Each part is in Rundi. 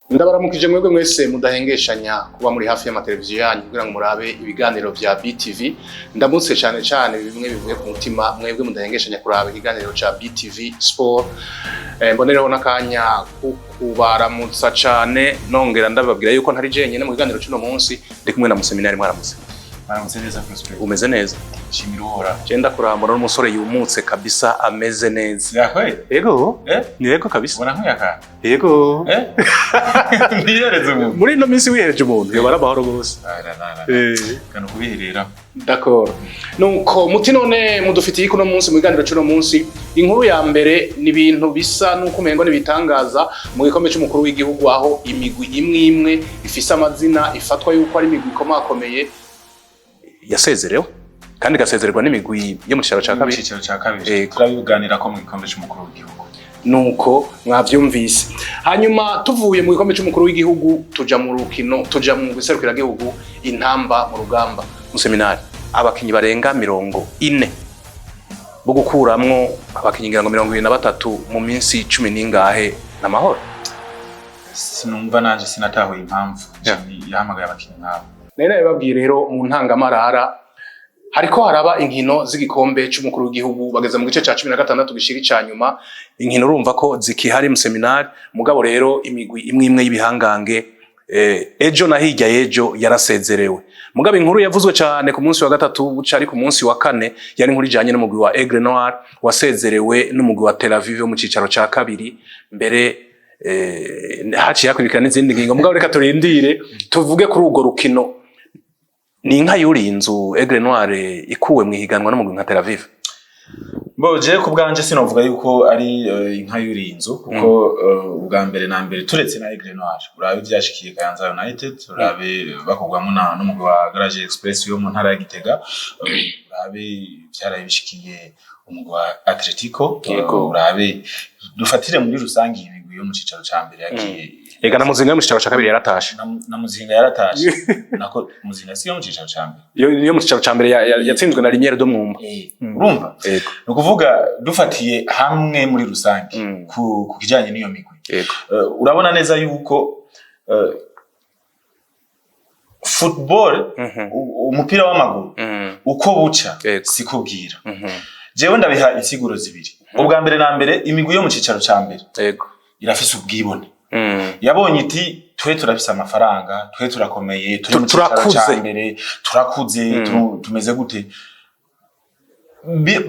Ndabaramukije mwebwe mwese mudahengeshanya kuba muri hafi y'amateleviziyo yanyu kugira ngo murabe ibiganiro vya BTV. Ndamutse cyane cyane bimwe bivuye ku mutima mwebwe mudahengeshanya kuraba ikiganiro ca BTV Sport. Mbonereho n'akanya ko kubaramutsa cane, nongera ndababwira yuko ntari jenyine mu kiganiro c'uno munsi, ndi kumwe na Museminari. Mwaramutse? Mwaramutse neza, Prosper. Umeze neza? Shimira Uhoraho. Je ndakurambona n'umusore yumutse kabisa, ameze neza. Yakwe? Yego. Eh? Yego kabisa. Ubona nkuyaka? Yego. Eh? Niyereze umuntu. Muri ino minsi wihereje umuntu yoba ari amahoro gose. Ara ara. Kano kubiherera. D'accord. Nuko muti none mudufitiye kuno munsi mu kiganiro c'uno munsi, inkuru ya mbere ni ibintu bisa nuko umengo nibitangaza mu gikombe c'umukuru w'igihugu, aho imigwi imwe imwe ifise amazina ifatwa yuko ari imigwi ikomakomeye yasezerewe, kandi igasezererwa n'imigwi yo mu cicaro ca Mu kabiri. cicaro ca kabiri. Yego. Turabiganira ko mu gikombe c'umukuru w'igihugu. Nuko mwavyumvise. Hanyuma tuvuye mu gikombe c'umukuru w'igihugu tuja mu rukino, tuja mu gihugu Intamba mu Rugamba. Mu seminari abakinyi barenga 40 bo gukuramwo abakinyi ngira ngo 23 mu minsi cumi n'ingahe n'amahoro. Sinumva nanje, sinatahuye impamvu Yeah. Jimmy yahamagaye abakinyi nk'abo. Nari nabibabwiye rero mu ntangamarara, hariko haraba inkino z'igikombe c'umukuru w'igihugu, bageze mu gice ca 16 gishira ica nyuma. Inkino urumva ko zikihari mu seminari, mugabo rero imigwi imwe imwe y'ibihangange ejo na hirya y'ejo yarasezerewe. Mugabo inkuru yavuzwe cyane ku munsi wa gatatu buca ari ku munsi wa kane yari inkuru ijanye n'umugwi wa Aigle Noir wasezerewe n'umugwi wa Tel Aviv wo mu cicaro ca kabiri. Mbere haciye hakurikira n'izindi ngingo, mugabo reka turindire tuvuge kuri urwo rukino. Ni inka yuriye inzu, Aigle Noir ikuwe mu ihiganwa n'umugwi nka Tel Aviv? Bo je ku bwanje sinovuga yuko ari inka yuriye inzu, kuko ubwa mbere na mbere, turetse na Aigle Noir, urabe ivyashikiye Kayanza United, urabe bakugwamo na n'umugwi wa Garage Express yo mu ntara ya Gitega, urabe vyaraye bishikiye umugwi wa Atletico, urabe dufatire muri rusange imigwi yo mu cicaro ca mbere yagiye. Ega na Muzinga yo mu cicaro ca kabiri yaratashe. Na Muzinga yaratashe, nako Muzinga si yo mu cicaro ca mbere? Yo mu cicaro ca mbere yatsinzwe na Linière de Mwumba. Urumva, Yego. ni ukuvuga dufatiye hamwe muri rusange ku kijanye n'iyo migwi, urabona neza yuko football, umupira w'amaguru, uko buca sikubwira. Jewe ndabiha insiguro zibiri. Ubwa mbere na mbere, imigwi yo mu cicaro ca mbere irafise ubwibone. Yabonye iti: "Twe turafise amafaranga, twe turakomeye, turi mu cicaro ca Turakuze. mbere, turakuze, tumeze gute."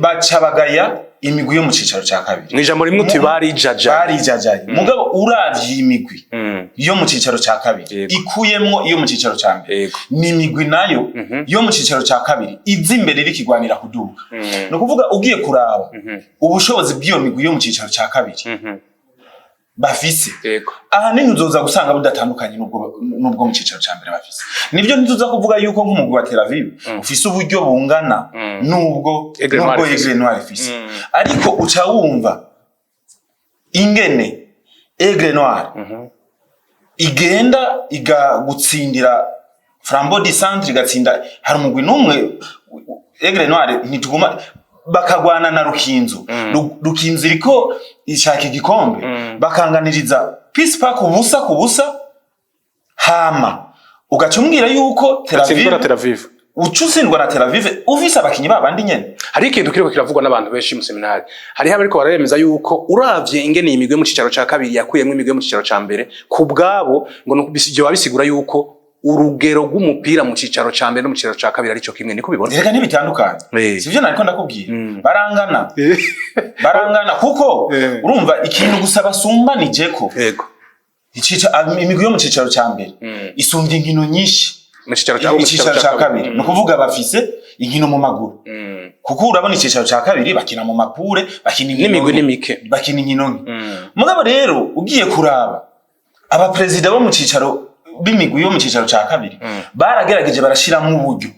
Baca bagaya imigwi yo mu cicaro ca kabiri. Mw'ijambo rimwe uti barijaja. Barijajaye. Mugabo uravye iyi migwi yo mu cicaro ca kabiri ikuyemwo iyo mu cicaro ca mbere, ni imigwi nayo yo mu cicaro ca kabiri iza imbere iriko igwanira kuduga. Ni ukuvuga ugiye kuraba ubushobozi bw'iyo migwi yo mu cicaro ca kabiri bafise, ahanini uzoza gusanga budatandukanye n'ubwo mu cicaro ca mbere bafise. Nibyo, ntituza kuvuga yuko nk'umugwi wa Tel Aviv ufise uburyo bungana n'ubwo Aigle Noir n'ubwo ifise. Aigle Noir ifise, ariko uca wumva ingene Aigle Noir igenda igagutsindira Flambeau du Centre, igatsinda hari umugwi n'umwe Aigle Noir ntituguma bakagwana na Rukinzo. Rukinzo iriko ishaka igikombe, bakanganiriza Peace Park ubusa ku busa, hama ugaca umbwira yuko Tel Yatsindwa na Aviv Tel Aviv. Uca utsindwa na Tel Aviv ufise abakinyi babandi nyene. Hari ikintu kiriko kiravugwa n'abantu benshi mu seminari. Hariho abariko bararemeza yuko uravye ingene iyi migwi yo mu cicaro ca kabiri yakuyemwo imigwi yo mu cicaro ca mbere, ku bwabo ngo vyoba bisigura yuko urugero rw'umupira mu cicaro ca mbere no mu cicaro ca kabiri arico kimwe. Niko ubibona? Reka, ntibitandukanye. Sivyo nariko ndakubwira? Barangana, barangana, kuko urumva ikintu gusa basumbanijeko, imigwi yo mu cicaro ca mbere isumbya inkino nyinshi Mu cicaro ca mu icicaro ca kabiri. Ni ukuvuga bafise inkino mu maguru, kuko urabona icicaro ca kabiri bakina mu ma poules, bakina inkino N'imigwi nke. ni mike. Bakina inkino nke. Mugabo rero ugiye kuraba abaperezida bo mu cicaro b'imigwi yo mu cicaro ca kabiri baragerageje barashiramwo uburyo.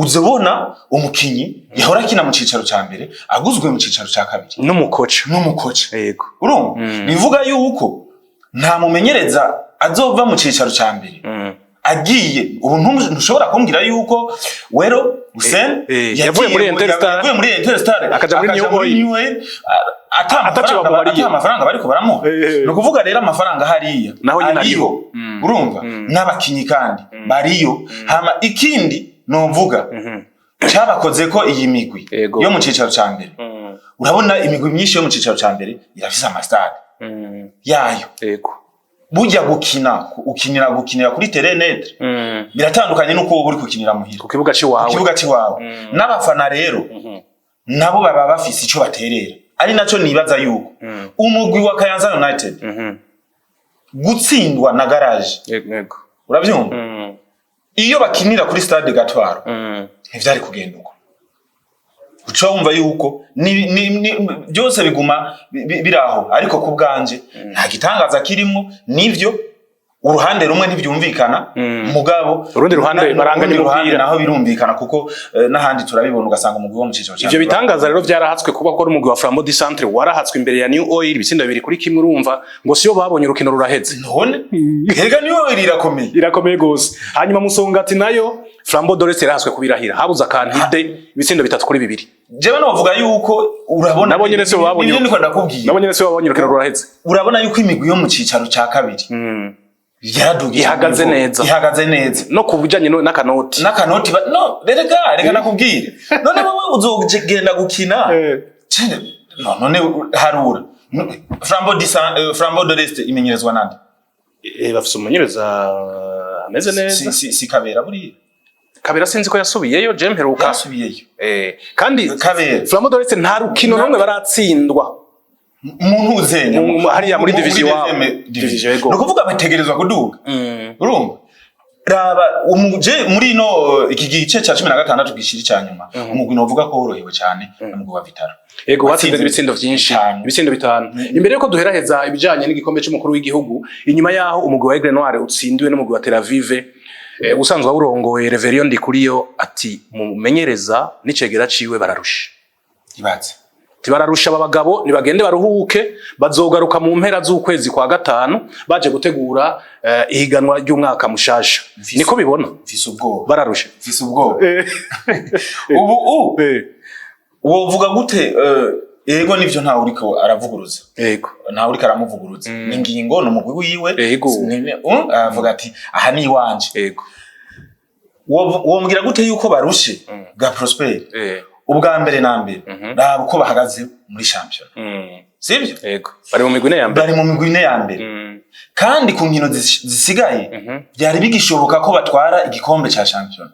Uzobona umukinyi yahora akina mu cicaro ca mbere aguzwe mu cicaro ca kabiri. N'umukoca. N'umukoca. Urumva, bivuga yuko nta mumenyereza azova mu cicaro ca mbere agiye ubu. Ntushobora kumbwira yuko Wero Hussein yavuye muri Interstar. Yavuye muri Interstar akaja muri New Oil. New Oil ata Ataco amafaranga bamubariye. Ata amafaranga bariko baramuha. Ni ukuvuga rero amafaranga hariya Naho nyene ariho. ariho. Urumva, n'abakinyi kandi bariyo. Hama ikindi novuga cabakoze ko iyi migwi yo mu cicaro ca mbere, urabona imigwi myinshi yo mu cicaro ca mbere irafise amastade yayo. Burya gukina ukinira kuri terrain neutre biratandukanye n'uko wowe uri gukinira muhira, ku kibuga ku c'iwawe. kibuga c'iwawe. N'abafana rero nabo baba bafise ico baterera, ari naco nibaza yuko umugwi wa Kayanza United gutsindwa na Garage, uravyumva, iyo bakinira kuri stade Gatwaro ntivyari kugenda uko. Uca wumva yuko ni byose biguma biri aho. ariko ku bwanje nta gitangaza kirimwo. Nivyo, uruhande rumwe ntibyumvikana, mugabo Urundi ruhande baranganya urundi ruhande umupira. naho birumvikana, kuko n'ahandi turabibona, ugasanga umugwi wo mu cicaro ca Ivyo mbere bitangaza rero vyarahatswe kuba ko umugwi wa Flambeau du Centre warahatswe imbere ya New Oil ibitsindo 2-1. Urumva ngo siyo babonye urukino ruraheze. None hega niyo irakomeye. Irakomeye gose. Hanyuma Musongati nayo, Flambeau de l'Est yarahatswe kubirahira, habuze akantide, ibitsindo 3-2. Jewe novuga yuko urabona Nabo nyene sibo babonye. Nivyo niko ndakubwiye. Nabo nyene sibo babonye urukino ruraheze. Urabona yuko imigwi yo mu cicaro ca kabiri yaradugije Ihagaze niveau. neza. Ihagaze neza. No ku bijanye n'akanoti. N'akanoti no reka reka nakubwire, none wowe uzogenda gukina no none harura. Flambeau de l'Est imenyerezwa nande? Bafise umumenyereza ameze neza. Si Kabera buriya? Kabera sinzi ko yasubiyeyo, je mperuka Yasubiyeyo. Kandi Kabera. Flambeau de l'Est nta rukino rumwe baratsindwa. Mu ntuzenya Hariya muri division iwabo. Division, Division, yego. ni ukuvuga bategerezwa kuduga. Urumva, raba je muri ino iki gice ca 16 gishiri ca nyuma, umugwi novuga ko worohewe cyane ni umugwi wa Vitaro. Ego, watsinze Watsinze ibitsindo vyinshi. bitanu. Ibitsindo 5. Imbere yuko duheraheza ibijanye n'igikombe c'umukuru w'igihugu, inyuma yaho umugwi wa Aigle Noir utsindiwe n'umugwi wa Tel Aviv, usanzwe awurongoye Reverien Ndikuriyo ati mumenyereza n'icegera ciwe bararusha. Ibaze. Tibararusha aba bagabo, nibagende baruhuke, bazogaruka mu mpera z'ukwezi kwa gatanu baje gutegura ihiganwa ry'umwaka mushasha. Niko bibona. Mfise ubwoba. Bararusha. Mfise ubwoba ubu wovuga gute? Ego nivyo, ntawe uriko aravuguruza. Ntawe uriko aramuvuguruza, ni ingingo, ni umugwi wiwe. Aravuga ati aha ni iwanje. Wombwira gute yuko barushe bwa Prosper? Ubwa mbere na mbere, raba uko bahagaze muri shampiyona, sibyo? Yego, bari mu migwi ine ya mbere. Bari mu migwi ine ya mbere, kandi ku nkino zisigaye byari bigishoboka ko batwara igikombe ca shampiyona.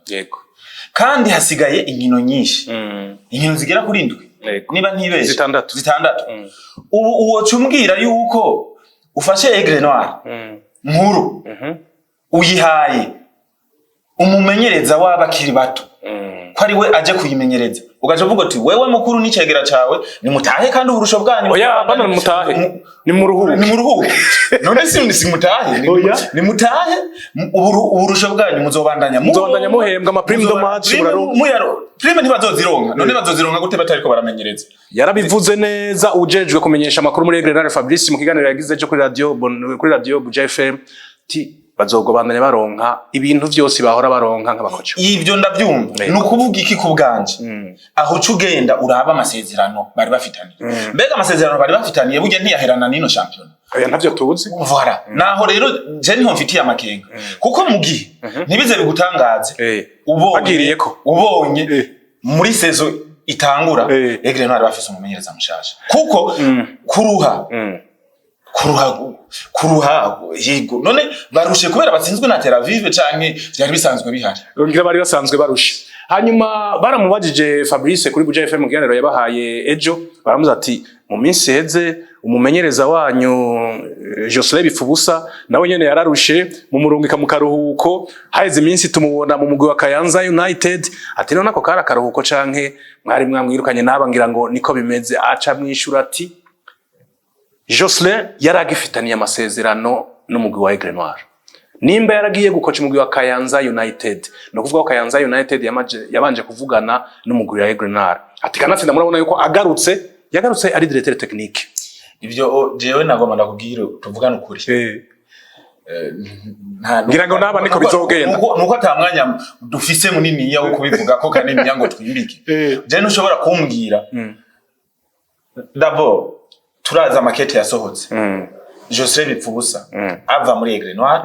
Kandi hasigaye inkino nyinshi, inkino zigera kuri 7, niba ntibeshe. 6. 6. Ubu uwoca umbwira yuko ufashe Aigle Noir nkuru, uyihaye umumenyereza w'abakiri bato ko ari we aje kuyimenyereza, ugaca uvuga uti wewe mukuru n'icegera cawe nimutahe, kandi uburusho bwanyu Oya, bano nimutahe. Nimuruhuke. Nimuruhuke. None si mutahe? Oya. Nimutahe, uburusho bwanyu muzobandanya Muzobandanya muhembwa ama prime de match, muraruhuka. Prime ntibazozironka. None bazozironka gute batariko baramenyereza? Yarabivuze neza ujejwe kumenyesha amakuru muri Aigle Noir Fabrice mu kiganiro yagize cyo kuri radio kuri radio Buja FM, ti bazogobandanya baronka ibintu vyose bahora baronka nk'abakoca. Ivyo ndavyumva. Ni ukuvuga iki ku bwanje? Aho uca ugenda uraba amasezerano bari bafitaniye. Mbega amasezerano bari bafitaniye burya ntiyaherana n'ino shampiyona? Oya, ntavyo tuzi. Voilà, naho rero je niho mfitiye amakenga, kuko mu gihe ntibize bigutangaze ubonye Bagiriyeko. ubonye muri saison itangura Aigle Noir bafise umumenyereza mushasha, kuko kuruha kuruha kuruha, yego, none barushe kubera batsinzwe na Tel Aviv canke vyari bisanzwe bihari? Ngira bari basanzwe barushe. Hanyuma baramubajije Fabrice kuri Buja FM mu kiganiro yabahaye ejo, baramuza ati mu minsi iheze umumenyereza wanyu Jocelyn Bipfubusa nawe nyene yararushe, mumurungika mu karuhuko, haheze iminsi tumubona mu mugwi wa Kayanza United, ati none ako kari akaruhuko canke mwari mwamwirukanye? Naba ngira ngo niko bimeze. Aca mwishura ati Jocelyn yari agifitaniye amasezerano n'umugwi wa Aigle Noir. Nimba yaragiye gukoca umugwi wa Kayanza United, no kuvuga ko Kayanza United yabanje kuvugana n'umugwi wa Aigle Noir. Ati kanatsinda murabona yuko agarutse, yagarutse ari directeur technique. Ivyo jewe nagomba ndakubwira, tuvugane ukuri. Ngira ngo naba niko bizogenda. Nuko ata mwanya dufise muniniya wo kubivuga ko kaniniya ngo twimbike. Je ntushobora kumbwira. D'abord turazi amakete yasohotse. Joseph Bipfubusa ava muri Aigle Noir,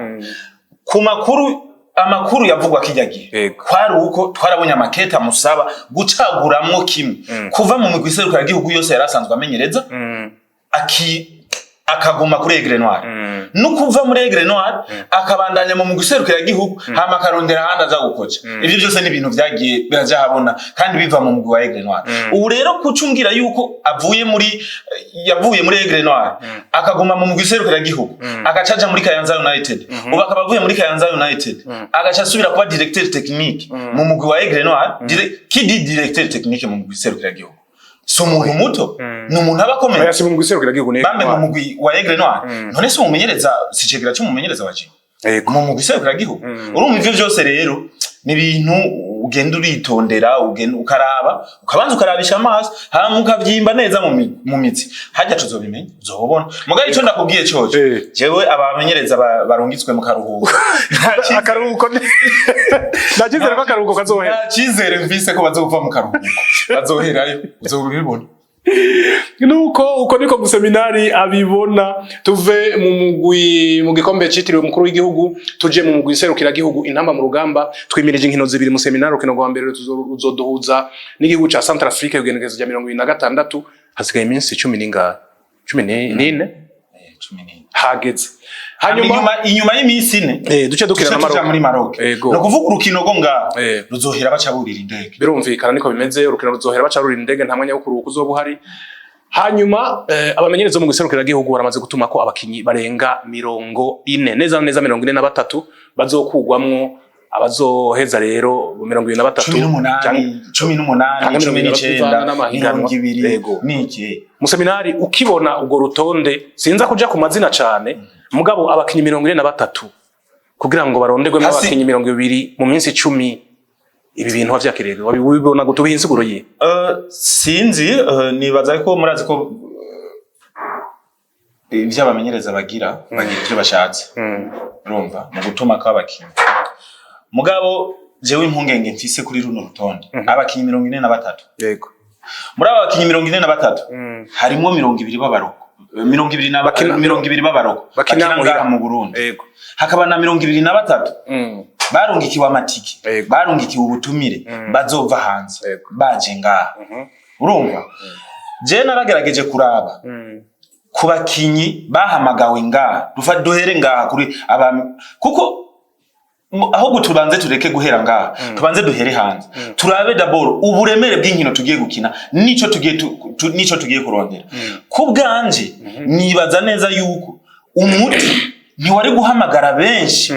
ku makuru, amakuru yavugwa kijya gihe, kwari uko twarabonye amakete amusaba gucaguramwo kimwe: kuva mu migwi iserukiragihugu yose yari asanzwe amenyereza, akaguma kuri Aigle Noir, no kuva muri Aigle Noir akabandanya mu mugwi iserukiragihugu, hama akarondera ahandi aza gukoca. Ivyo byose ni ibintu vyagiye biraja habona kandi biva mu mugwi wa Aigle Noir. Ubu rero kucumbwira yuko avuye muri yavuye muri Aigle Noir, akaguma mu mugwi iserukiragihugu, agaca aja muri Kayanza United, ubu akaba avuye muri Kayanza United agaca asubira kuba directeur technique mu mugwi wa Aigle Noir. Qui dit directeur technique mu mugwi iserukiragihugu si umuntu muto, ni umuntu aba akomeye. Oya, si mu mugwi iserukiragihugu ni Bambe mu mugwi wa Aigle Noir. None se umumenyereza si cegera cy'umumenyereza wa Jimmy mu mugwi iserukiragihugu? Urumva ivyo byose rero ni ibintu ugenda uritondera, ugenda ukaraba, ukabanza ukarabisha amaso, hama ukavyimba neza mu mitsi. Harya tuzobimenya, uzobona. Mugabo ico ndakubwiye coco, jewe abamenyereza barungitswe mu karuhuko, Akaruhuko nta cyizere ko akaruhuko kazohera. nta cizere mfise ko bazova mu karuhuko, bazoherayo, uzobibona. Nuko uko niko museminari abibona. Tuve mu mugwi mu gikombe citiriwe umukuru w'igihugu, tuje mu mugwi serukiragihugu Intamba mu Rugamba. Twimirije inkino zibiri mu seminari. Urukino rwa mbere ruzoduhuza n'igihugu ca Centrafrique kugenekerezo rya 26. Hasigaye iminsi 10 n'ingahe? 14. 14. Hageze. Hanyuma hanyuma inyuma y'iminsi 4 duce dukina duce na tuja Maroc. Muri Maroc. Ego. Ni ukuvuga urukino rwo ngaho ruzohera baca burira indege. Birumvikana, niko bimeze. Urukino ruzohera baca rurira indege, nta mwanya wo kuruhuka uzoba uhari. Hanyuma abamenyereza mu gihugu baramaze gutuma ko abakinyi barenga 40, neza na neza 43, bazokugwamwo abazoheza rero 23. 18, 18, Canke cumi 20 n'icenda, bivana n'amahiganwa. 20. Yego. Niki? Museminari, ukibona urwo rutonde, sinza kuja ku mazina cane, mugabo abakinyi 43 kugira ngo baronderwemo abakinyi 20 mu minsi 10, ibi bintu wavyakiriye, wabibona gute? Ubiha insiguro yihe? Sinzi, nibaza ko murazi ko ivyo abamenyereza bagira ivyo bashatse, urumva, mu gutuma kw'abakinyi. Mugabo jewe impungenge mfise kuri runo rutonde, abakinyi 43, muri aba bakinyi 43 harimwo 20 b'abaroko, 20 na 20 b'abaroko Bakina bakina muhira. ngaha mu Burundi, hakaba na 23 barungikiwe amatike, barungikiwe ubutumire, bazova hanze baje ngaha. Urumva, je naragerageje kuraba ku bakinyi bahamagawe ngaha. Duhere ngaha kuri aba, kuko ahubwo tubanze tureke guhera ngaha, tubanze duhere hanze, turabe d'abord uburemere bw'inkino tugiye gukina nico tugiye nico tugiye kurondera. Ku bwanje nibaza neza yuko umuti ntiwari guhamagara benshi,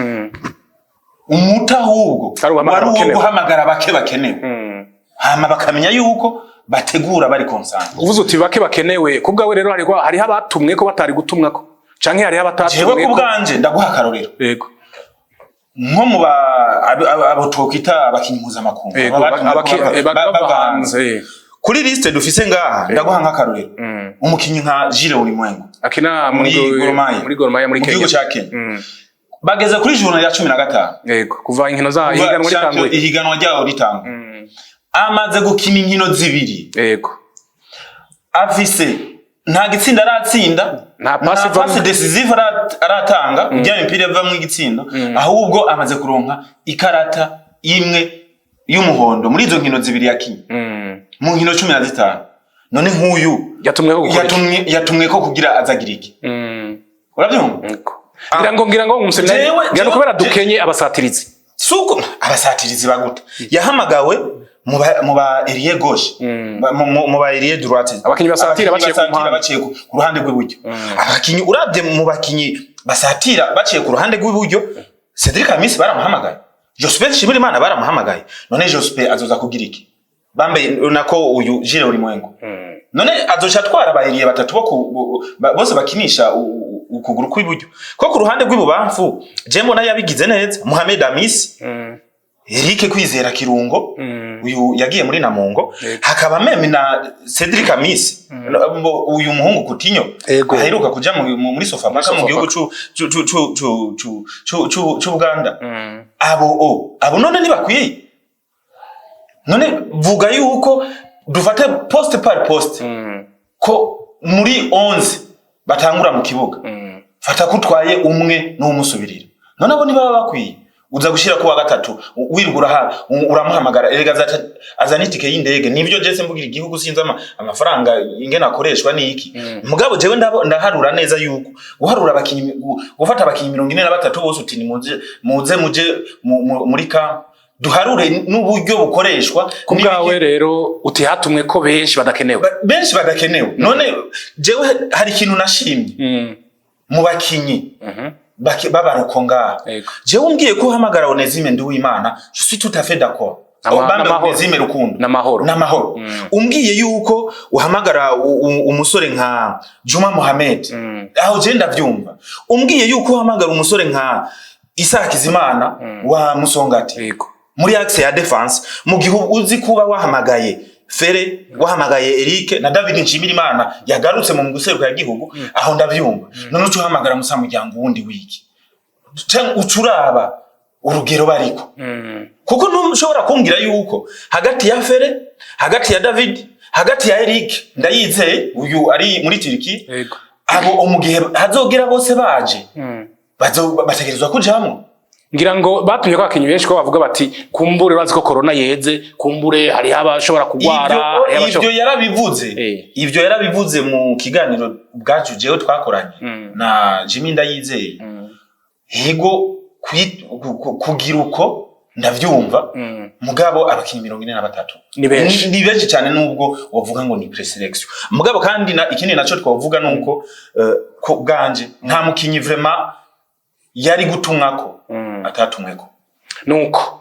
umuti ahubwo Ari uguhamagara wari uwo abakenewe. guhamagara bake bakenewe, hama bakamenya yuko bategura bari concentrés. Uvuze uti bake bakenewe, ku bwawe rero hariho abatumwe ko batari gutumwako, canke hariho Jewe abatatumwe ku ko? bwanje ndaguha akarorero. Nko mu ba abo twokwita abakinyi mpuzamakungu, aba batumwe ko bava bava hanze. hanze. Kuri liste dufise ngaha, ndaguha nk'akarorero, umukinyi nka Gilles Ulimwengu akina muri Gor Mahia. Muri Gor Mahia muri Mu gihugu Kenya. ca Kenya. Bageze kuri journée ya 15. Yego, kuva inkino za Kuva ihiganwa ritanguye. Ihiganwa ryaho ritanguye, amaze gukina inkino zibiri, afise nta gitsinda aratsinda, Nta passe nta passe décisive aratanga ujya imipira ivamwo igitsindo, ahubwo amaze kuronka ikarata imwe y'umuhondo muri izo nkino zibiri yakinye, mu nkino 15. None nk'uyu Yatumweho gukora iki? Yatumwe ko kugira azagira iki? Urabyumva? Yego. Ngira ngo umuseminari ngira ngo kubera dukenye abasatirizi. Suko abasatirizi baguta yahamagawe mu ba ailier gauche, mu ba ailier droite. Abakinyi basatira Abakinyi baciye ku basatira mpande. baciye ku ruhande rw'iburyo. Abakinyi urabye mu bakinyi basatira baciye ku ruhande rw'iburyo, Cedric Amisi baramuhamagaye, Jospin Nshimirimana baramuhamagaye. None Jospin azoza kugira iki? Bambe nako uyu Gilles Ulimwengu none azoca atwara aba ailier batatu bo bose bakinisha ukuguru kw'iburyo, ko ku ruhande rw'ibubamfu je mbona yabigize neza Mohamed Amis, Eric Kwizera Kirungo, uyu yagiye muri Namungo, hakaba même na Cedric Amisi, uyu muhungu Coutinho aheruka kuja muri Sofapaka mu gihugu c'u Buganda. Abo o abo none ntibakwiye? None vuga yuko dufate poste par poste, ko muri 11 batangura mu kibuga, fata ko utwaye umwe n'umusubirira, none abo ntibaba bakwiye? Uza gushira ku wa gatatu, wirirwa uramuhamagara, erega azana itike y'indege. Nivyo, jese mvugira igihugu, sinzi amafaranga ingene akoreshwa niki, mugabo jewe ndaharura neza yuko guharura abakinyi, gufata abakinyi 43 bose uti nimuze, muze muje muri camp, duharure n'uburyo bukoreshwa. Ku bwawe rero uti hatumwe ko benshi badakenewe. Benshi badakenewe. None jewe hari ikintu nashimye mu bakinyi b'abaruko ngaha. Jewe umbwiye ko uhamagara Onesime Nduwimana, je suis tout à fait d'accord. Bambe N'amahoro. Onesime Rukundo. N'amahoro. N'amahoro. Umbwiye yuko uhamagara umusore nka Juma Mohamed, aho je ndavyumva. Umbwiye yuko uhamagara umusore nka Isaac Kizimana wa Musongati muri axe ya défense, mu gihe uzi kuba wahamagaye Fere, wahamagaye Eric na David Nshimirimana yagarutse mu guseruka ya gihugu, aho ndavyumva. None uca uhamagara Musa Muryango wundi wiki, canke uca uraba urugero bariko, kuko ntushobora kumbwira yuko hagati ya Fere, hagati ya David, hagati ya Eric Ndayizeye uyu ari muri Turiki, abo mu gihe hazogera bose baje, bategerezwa kujamwo. Ngira ngo batumye ko abakinyi benshi ko bavuga bati kumbure urazi ko corona yeze, kumbure hariho abashobora kugwara, hariho Ivyo yarabivuze. Ivyo yarabivuze mu kiganiro ubwacu jewe twakoranye na Jimmy Ndayizeye. Yego, kugira uko ndavyumva, mugabo abakinyi 43 Ni benshi. Ni benshi cyane, nubwo wovuga ngo ni présélection. Mugabo kandi ikindi naco twovuga nuko ko bwanje nta mukinyi vraiment yari gutumwako atatumweko. Nuko